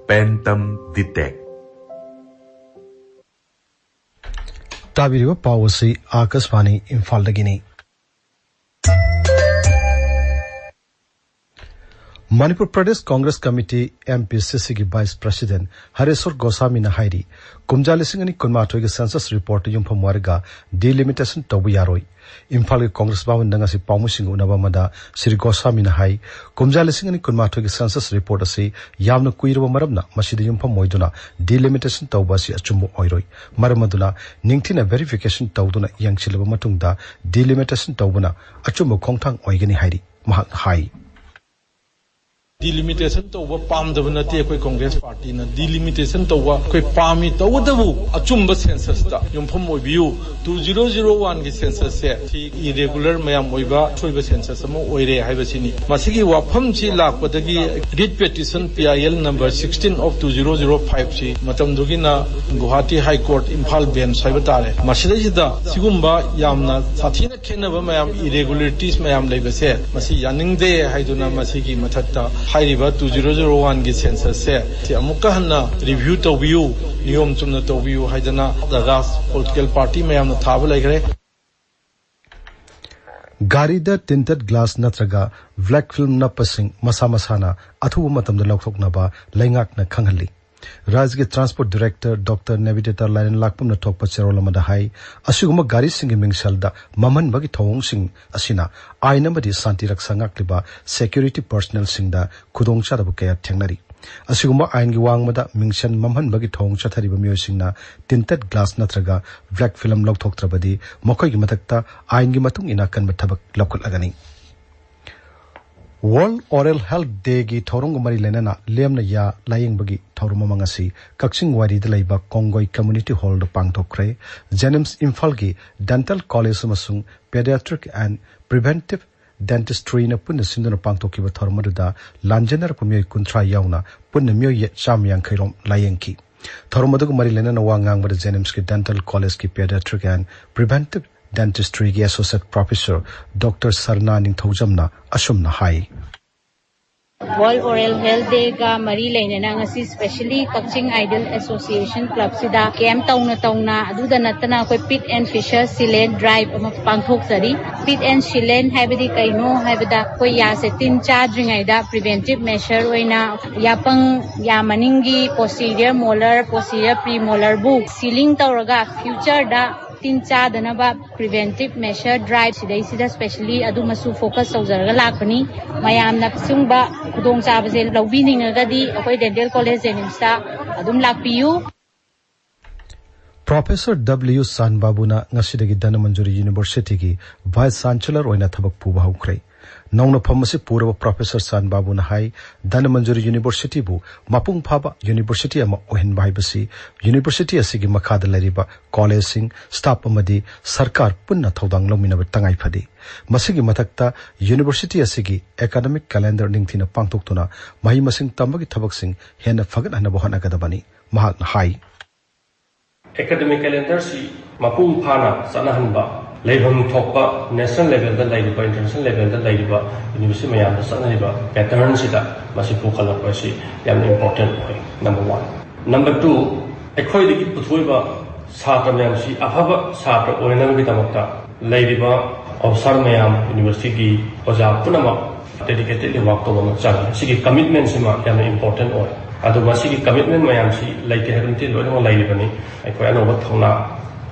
Pantum Detect꯫ ꯇꯥꯕꯤꯔꯤꯕ ꯄꯥꯎ ꯑꯁꯤ ꯑꯥꯀꯥꯁꯕꯥꯅꯤ ꯏꯝꯐꯥꯜꯗꯒꯤꯅꯤ꯫ Manipur Pradesh Congress committee, M P C C ꯒꯤ ꯚꯥꯏꯁ ꯄ꯭ꯔꯁꯤꯗꯦꯟꯠ ꯍꯔꯦꯁ꯭ꯋꯔ ꯒꯣꯁꯥꯃꯤꯅ ꯍꯥꯏꯔꯤ, ꯀꯨꯝꯖꯥ ꯂꯤꯁꯤꯡ ꯑꯅꯤ ꯀꯨꯟꯃꯥꯊꯣꯏꯒꯤ ꯁꯦꯟꯁꯁ ꯔꯤꯄꯣꯔꯠꯇ ꯌꯨꯝꯐꯝ ꯑꯣꯏꯔꯒ ꯗꯤꯂꯤꯃꯤꯇꯦꯁꯟ ꯇꯧꯕ ꯌꯥꯔꯣꯏ꯫ ꯏꯝꯐꯥꯜꯒꯤ ꯀꯣꯡꯒ꯭ꯔꯦꯁ ꯚꯕꯟꯗ ꯉꯁꯤ ꯄꯥꯎꯃꯤꯁꯤꯡꯒ ꯎꯅꯕ ꯑꯃꯗ ꯁ꯭ꯔꯤ ꯒꯣꯁꯥꯃꯤꯅ ꯍꯥꯏ, ꯀꯨꯝꯖꯥ ꯂꯤꯁꯤꯡ ꯑꯅꯤ ꯀꯨꯟꯃꯥꯊꯣꯏꯒꯤ ꯁꯦꯟꯁꯁ ꯔꯤꯄꯣꯔꯠ ꯑꯁꯤ ꯌꯥꯝꯅ ꯀꯨꯏꯔꯕ ꯃꯔꯝꯅ ꯃꯁꯤꯗ ꯌꯨꯝꯐꯝ ꯑꯣꯏꯗꯨꯅ ꯗꯤꯂꯤꯃꯤꯇꯦꯁꯟ ꯇꯧꯕ ꯑꯁꯤ ꯑꯆꯨꯝꯕ ꯑꯣꯏꯔꯣꯏ꯫ ꯃꯔꯝ ꯑꯗꯨꯅ ꯅꯤꯡꯊꯤꯅ ꯚꯦꯔꯤꯐꯤꯀꯦꯁꯟ ꯇꯧꯗꯨꯅ ꯌꯦꯡꯁꯤꯜꯂꯕ ꯃꯇꯨꯡꯗ ꯗꯤꯂꯤꯃꯤꯇꯦꯁꯟ ꯇꯧꯕꯅ ꯑꯆꯨꯝꯕ ꯈꯣꯡꯊꯥꯡ ꯑꯣꯏꯒꯅꯤ ꯍꯥꯏꯔꯤ꯫ ꯃꯍꯥꯛꯅ ꯍꯥꯏ, ꯗꯤꯂꯤꯃꯤꯇꯦꯁꯟ ꯇꯧꯕ ꯄꯥꯝꯗꯕ ꯅꯠꯇꯦ ꯑꯩꯈꯣꯏ ꯀꯣꯡꯒ꯭ꯔꯦꯁ ꯄꯥꯔꯇꯤꯅ꯫ ꯗꯤꯂꯤꯃꯤꯇꯦꯁꯟ ꯇꯧꯕ ꯑꯩꯈꯣꯏ ꯄꯥꯝꯃꯤ, ꯇꯧꯕꯇꯕꯨ ꯑꯆꯨꯝꯕ ꯁꯦꯟꯁꯁꯇ ꯌꯨꯝꯐꯝ ꯑꯣꯏꯕꯤꯌꯨ꯫ Two zero zero one ꯒꯤ ꯁꯦꯟꯁꯁꯁꯦ ꯁꯤ ꯏꯔꯦꯒꯨꯂꯔ ꯃꯌꯥꯝ ꯑꯣꯏꯕ, ꯑꯁꯣꯏꯕ ꯁꯦꯟꯁꯁ ꯑꯃ ꯑꯣꯏꯔꯦ ꯍꯥꯏꯕꯁꯤꯅꯤ꯫ ꯃꯁꯤꯒꯤ ꯋꯥꯐꯝꯁꯤ ꯂꯥꯛꯄꯗꯒꯤ read Pattinson P I L number sixteen of two zero zero five ꯁꯤ ꯃꯇꯝꯗꯨꯒꯤꯅ ꯒꯨꯋꯥꯍꯥꯇꯤ ꯍꯥꯏ ꯀꯣꯔꯠ ꯏꯝꯐꯥꯜ ꯕꯦꯟꯁ ꯍꯥꯏꯕ ꯇꯥꯔꯦ, ꯃꯁꯤꯗꯩꯁꯤꯗ ꯁꯤꯒꯨꯝꯕ ꯌꯥꯝꯅ ꯁꯥꯊꯤꯅ ꯈꯦꯠꯅꯕ ꯃꯌꯥꯝ, ꯏꯔꯦꯒꯨꯂꯔꯤꯇꯤꯁ ꯃꯌꯥꯝ ꯂꯩꯕꯁꯦ, ꯃꯁꯤ ꯌꯥꯅꯤꯡꯗꯦ ꯍꯥꯏꯗꯨꯅ ꯃꯁꯤꯒꯤ ꯃꯊꯛꯇ ꯍꯥꯏꯔꯤꯕ two zero zero one ꯒꯤ ꯁꯦꯟꯁꯁꯁꯦ ꯁꯤ ꯑꯃꯨꯛꯀ ꯍꯟꯅ ꯔꯤꯚ꯭ꯌꯨ ꯇꯧꯕꯤꯌꯨ, ꯅꯤꯌꯣꯝ ꯆꯨꯝꯅ ꯇꯧꯕꯤꯌꯨ ꯍꯥꯏꯗꯅ ꯖꯒꯥ ꯄꯣꯂꯤꯇꯤꯀꯦꯜ ꯄꯥꯔꯇꯤ ꯃꯌꯥꯝꯅ ꯊꯥꯕ ꯂꯩꯈ꯭ꯔꯦ꯫ ꯒꯥꯔꯤꯗ ꯇꯤꯟꯇꯦꯠ ꯒ꯭ꯂꯥꯁ ꯅꯠꯇ꯭ꯔꯒ ꯕ꯭ꯂꯦꯛ ꯐꯤꯜꯝ ꯅꯞꯄꯁꯤꯡ ꯃꯁꯥ ꯃꯁꯥꯅ ꯑꯊꯨꯕ ꯃꯇꯝꯗ ꯂꯧꯊꯣꯛꯅꯕ ꯂꯩꯉꯥꯛꯅ ꯈꯪꯍꯜꯂꯤ꯫ ꯔꯥꯖ꯭ꯌꯒꯤ ꯇ꯭ꯔꯥꯟꯁꯄꯣꯔꯠ ꯗꯤꯔꯦꯛꯇꯔ ꯗꯣꯛꯇꯔ ꯅꯦꯕꯤꯗꯦꯇꯥ ꯂꯥꯏꯔꯦꯟ ꯂꯥꯛꯄꯝꯅ ꯊꯣꯛꯄ ꯆꯦꯔꯣꯜ ꯑꯃꯗ ꯍꯥꯏ, ꯑꯁꯤꯒꯨꯝꯕ ꯒꯥꯔꯤꯁꯤꯡꯒꯤ ꯃꯤꯡꯁꯦꯜꯗ ꯃꯝꯍꯟꯕꯒꯤ ꯊꯧꯑꯣꯡꯁꯤꯡ ꯑꯁꯤꯅ ꯑꯥꯏꯟ ꯑꯃꯗꯤ ꯁꯥꯟꯇꯤ ꯔꯛꯁꯥ ꯉꯥꯛꯂꯤꯕ ꯁꯦꯀ꯭ꯌꯨꯔꯤꯇꯤ ꯄꯔꯁꯅꯦꯜꯁꯤꯡꯗ ꯈꯨꯗꯣꯡꯆꯥꯗꯕ ꯀꯌꯥ ꯊꯦꯡꯅꯔꯤ꯫ ꯑꯁꯤꯒꯨꯝꯕ ꯑꯥꯏꯟꯒꯤ ꯋꯥꯡꯃꯗ ꯃꯤꯡꯁꯦꯜ ꯃꯝꯍꯟꯕꯒꯤ ꯊꯧꯑꯣꯡ ꯆꯠꯊꯔꯤꯕ ꯃꯤꯑꯣꯏꯁꯤꯡꯅ ꯇꯤꯟꯇꯦꯠ ꯒ꯭ꯂꯥꯁ ꯅꯠꯇ꯭ꯔꯒ ꯕ꯭ꯂꯦꯛ ꯐꯤꯂꯝ ꯂꯧꯊꯣꯛꯇ꯭ꯔꯕꯗꯤ ꯃꯈꯣꯏꯒꯤ ꯃꯊꯛꯇ ꯑꯥꯏꯟꯒꯤ ꯃꯇꯨꯡ ꯏꯟꯅ ꯑꯀꯟꯕ ꯊꯕꯛ ꯂꯧꯈꯠꯂꯒꯅꯤ꯫ ꯋꯥꯔꯜꯗ ꯑꯣꯔꯦꯜ ꯍꯦꯜꯊ ꯗꯦꯒꯤ ꯊꯧꯔꯝꯒ ꯃꯔꯤ ꯂꯩꯅꯅ ꯂꯦꯝꯅ ꯌꯥ ꯂꯥꯌꯦꯡꯕꯒꯤ ꯊꯧꯔꯝ ꯑꯃ ꯉꯁꯤ ꯀꯛꯆꯤꯡ ꯋꯥꯏꯔꯤꯗ ꯂꯩꯕ ꯀꯣꯡꯒꯣꯏ ꯀꯝꯃ꯭ꯌꯨꯅꯤꯇꯤ ꯍꯣꯜꯗ ꯄꯥꯡꯊꯣꯛꯈ꯭ꯔꯦ꯫ ꯖꯦꯅꯤꯝꯁ ꯏꯝꯐꯥꯜꯒꯤ ꯗꯦꯟꯇꯦꯜ ꯀꯣꯂꯦꯖ ꯑꯃꯁꯨꯡ ꯄꯦꯗꯤꯌꯥꯇ꯭ꯔꯤꯛ ꯑꯦꯟ ꯄ꯭ꯔꯤꯚꯦꯟꯇꯤꯚ ꯗꯦꯟꯇꯤꯁꯇ꯭ꯔꯤꯅ ꯄꯨꯟꯅ ꯁꯤꯟꯗꯨꯅ ꯄꯥꯡꯊꯣꯛꯈꯤꯕ ꯊꯧꯔꯝ ꯑꯗꯨꯗ ꯂꯥꯟꯖꯦꯟꯅꯔꯛꯄ ꯃꯤꯑꯣꯏ ꯀꯨꯟꯊ꯭ꯔꯥ ꯌꯥꯎꯅ ꯄꯨꯟꯅ ꯃꯤꯑꯣꯏ ꯆꯥꯝꯃ ꯌꯥꯡꯈꯩ ꯔꯣꯝ ꯂꯥꯌꯦꯡꯈꯤ꯫ ꯊꯧꯔꯝ ꯑꯗꯨꯒ ꯃꯔꯤ ꯂꯩꯅꯅ ꯋꯥ ꯉꯥꯡꯕꯗ ꯖꯦꯅꯤꯝꯁꯀꯤ ꯗꯦꯟꯇꯦꯜ ꯀꯣꯂꯦꯖꯀꯤ ꯄꯦꯗꯤꯌꯥꯇ꯭ꯔꯤꯛ ꯑꯦꯟ ꯄ꯭ꯔꯤꯚꯦꯟꯇꯤꯚ ꯗꯦꯟꯇꯤꯁꯇ꯭ꯔꯤꯒꯤ ꯑꯦꯁꯣꯁꯤꯌꯦꯠ ꯄ꯭ꯔꯣꯐꯦꯁꯔ ꯗꯣꯛꯇꯔ ꯁꯔꯅꯥ ꯅꯤꯡꯊꯧꯖꯝꯅ ꯑꯁꯨꯝꯅ ꯍꯥꯏ꯫ ꯋꯥꯔꯜꯗ ꯑꯣꯔꯦꯜ ꯍꯦꯜꯊ ꯗꯦꯒ ꯃꯔꯤ ꯂꯩꯅꯅ ꯉꯁꯤ ꯁ꯭ꯄꯦꯁꯦꯜꯂꯤ ꯀꯛꯆꯤꯡ ꯑꯥꯏꯗꯜ ꯑꯦꯁꯣꯁꯤꯌꯦꯁꯟ ꯀ꯭ꯂꯕꯁꯤꯗ ꯀꯦꯝꯞ ꯇꯧꯅ ꯇꯧꯅ, ꯑꯗꯨꯗ ꯅꯠꯇꯅ ꯑꯩꯈꯣꯏ ꯄꯤꯠ ꯑꯦꯟ ꯐꯤꯁꯔ ꯁꯤꯂꯦꯟ ꯗ꯭ꯔꯥꯏꯚ ꯑꯃ ꯄꯥꯡꯊꯣꯛꯆꯔꯤ꯫ ꯄꯤꯠ ꯑꯦꯟ ꯁꯤꯂꯦꯟ ꯍꯥꯏꯕꯗꯤ ꯀꯩꯅꯣ ꯍꯥꯏꯕꯗ, ꯑꯩꯈꯣꯏ ꯌꯥꯁꯦ ꯇꯤꯟ ꯆꯥꯗ꯭ꯔꯤꯉꯩꯗ ꯄ꯭ꯔꯤꯚꯦꯟꯇꯤꯚ ꯃꯦꯁꯔ ꯑꯣꯏꯅ ꯌꯥꯄꯪ, ꯌꯥ ꯃꯅꯤꯡꯒꯤ ꯄꯣꯁꯇꯤꯔꯤꯌꯔ ꯃꯣꯂꯔ, ꯄꯣꯁꯇꯤꯔꯤꯌꯔ ꯄ꯭ꯔꯤ ꯃꯣꯂꯔꯕꯨ ꯁꯤꯂꯤꯡ ꯇꯧꯔꯒ ꯐ꯭ꯌꯨꯆꯔꯗ ꯇꯤꯟ ꯆꯥꯗꯅꯕ ꯄ꯭ꯔꯤꯚꯦꯟꯇꯤꯚ ꯃꯦꯁꯔ ꯗ꯭ꯔꯥꯏꯚ ꯁꯤꯗꯩꯁꯤꯗ ꯁ꯭ꯄꯦꯁꯦꯜꯂꯤ ꯑꯗꯨꯃꯁꯨ ꯐꯣꯀꯁ ꯇꯧꯖꯔꯒ ꯂꯥꯛꯄꯅꯤ꯫ ꯃꯌꯥꯝꯅ ꯁꯤꯒꯨꯝꯕ ꯈꯨꯗꯣꯡꯆꯥꯕꯁꯦ ꯂꯧꯕꯤꯅꯤꯡꯉꯒꯗꯤ ꯑꯩꯈꯣꯏ ꯗꯦꯟꯇꯦꯜ ꯀꯣꯂꯦꯖ ꯖꯦꯅꯤꯝꯁꯇ ꯑꯗꯨꯝ ꯂꯥꯛꯄꯤꯌꯨ꯫ ꯄ꯭ꯔꯣꯐꯦꯁꯔ ꯗꯕ꯭ꯂꯤꯌꯨ ꯁꯥꯟꯕꯥꯕꯨꯅ ꯉꯁꯤꯗꯒꯤ ꯙꯅꯃꯟꯖꯨꯔꯤ ꯌꯨꯅꯤꯚꯔꯁꯤꯇꯤꯒꯤ ꯚꯥꯏꯁ ꯆꯥꯟꯁꯦꯂꯔ ꯑꯣꯏꯅ ꯊꯕꯛ ꯄꯨꯕ ꯍꯧꯈ꯭ꯔꯦ꯫ ꯅꯧꯅ ꯐꯝ ꯑꯁꯤ ꯄꯨꯔꯕ ꯄ꯭ꯔꯣꯐꯦꯁꯔ ꯁꯥꯟꯕꯥꯕꯨꯅ ꯍꯥꯏ, ꯙꯅꯃꯟꯖꯨꯔꯤ ꯌꯨꯅꯤꯚꯔꯁꯤꯇꯤꯕꯨ ꯃꯄꯨꯡ ꯐꯥꯕ ꯌꯨꯅꯤꯚꯔꯁꯤꯇꯤ ꯑꯃ ꯑꯣꯏꯍꯟꯕ ꯍꯥꯏꯕꯁꯤ ꯌꯨꯅꯤꯚꯔꯁꯤꯇꯤ ꯑꯁꯤꯒꯤ ꯃꯈꯥꯗ ꯂꯩꯔꯤꯕ ꯀꯣꯂꯦꯖꯁꯤꯡ, ꯁ꯭ꯇꯥꯐ ꯑꯃꯗꯤ ꯁꯔꯀꯥꯔ ꯄꯨꯟꯅ ꯊꯧꯗꯥꯡ ꯂꯧꯃꯤꯟꯅꯕ ꯇꯉꯥꯏ ꯐꯗꯦ꯫ ꯃꯁꯤꯒꯤ ꯃꯊꯛꯇ ꯌꯨꯅꯤꯚꯔꯁꯤꯇꯤ ꯑꯁꯤꯒꯤ ꯑꯦꯀꯥꯗꯃꯤꯛ ꯀꯦꯂꯦꯟꯗꯔ ꯅꯤꯡꯊꯤꯅ ꯄꯥꯡꯊꯣꯛꯇꯨꯅ ꯃꯍꯩ ꯃꯁꯤꯡ ꯇꯝꯕꯒꯤ ꯊꯕꯛꯁꯤꯡ ꯍꯦꯟꯅ ꯐꯒꯠꯍꯟꯅꯕ ꯍꯣꯠꯅꯒꯗꯕꯅꯤ꯫ ꯃꯍꯥꯛꯅ ꯍꯥꯏ꯫ ꯑꯦꯀꯥꯗꯃꯤꯛ ꯀꯦꯂꯦꯟꯗꯔꯁꯤ ꯃꯄꯨꯡ ꯐꯥꯅ ꯆꯠꯅꯍꯟꯕ, ꯂꯩꯐꯝ ꯊꯣꯛꯄ ꯅꯦꯁꯅꯦꯜ ꯂꯦꯚꯦꯜꯗ ꯂꯩꯔꯤꯕ, ꯏꯟꯇꯔꯅꯦꯁꯅꯦꯜ ꯂꯦꯚꯦꯜꯗ ꯂꯩꯔꯤꯕ ꯌꯨꯅꯤꯚꯔꯁꯤꯇꯤ ꯃꯌꯥꯝꯗ ꯆꯠꯅꯔꯤꯕ ꯄꯦꯇꯔꯟꯁꯤꯗ ꯃꯁꯤ ꯄꯨꯈꯠꯂꯛꯄ ꯑꯁꯤ ꯌꯥꯝꯅ ꯏꯝꯄꯣꯔꯇꯦꯟ ꯑꯣꯏ, ꯅꯝꯕꯔ ꯋꯥꯟ꯫ ꯅꯝꯕꯔ ꯇꯨ, ꯑꯩꯈꯣꯏꯗꯒꯤ ꯄꯨꯊꯣꯛꯏꯕ ꯁꯥꯇ꯭ꯔ ꯃꯌꯥꯝꯁꯤ ꯑꯐꯕ ꯁꯥꯇ꯭ꯔ ꯑꯣꯏꯅꯕꯒꯤꯗꯃꯛꯇ ꯂꯩꯔꯤꯕ ꯑꯣꯐꯤꯁꯥꯔ ꯃꯌꯥꯝ, ꯌꯨꯅꯤꯚꯔꯁꯤꯇꯤꯒꯤ ꯑꯣꯖꯥ ꯄꯨꯝꯅꯃꯛ ꯗꯦꯗꯤꯀꯦꯇꯦꯗꯂꯤ ꯋꯥꯛ ꯇꯧꯕ ꯑꯃ ꯆꯪꯉꯤ꯫ ꯁꯤꯒꯤ ꯀꯃꯤꯠꯃꯦꯟꯁꯤꯃ ꯌꯥꯝꯅ ꯏꯝꯄꯣꯔꯇꯦꯟ ꯑꯣꯏ꯫ ꯑꯗꯨꯒ ꯁꯤꯒꯤ ꯀꯃꯤꯠꯃꯦꯟ ꯃꯌꯥꯝꯁꯤ ꯂꯩꯇꯦ ꯍꯥꯏꯕ ꯅꯠꯇꯦ, ꯂꯣꯏꯅꯃꯛ ꯂꯩꯔꯤꯕꯅꯤ꯫ ꯑꯩꯈꯣꯏ ꯑꯅꯧꯕ ꯊꯧꯅꯥ,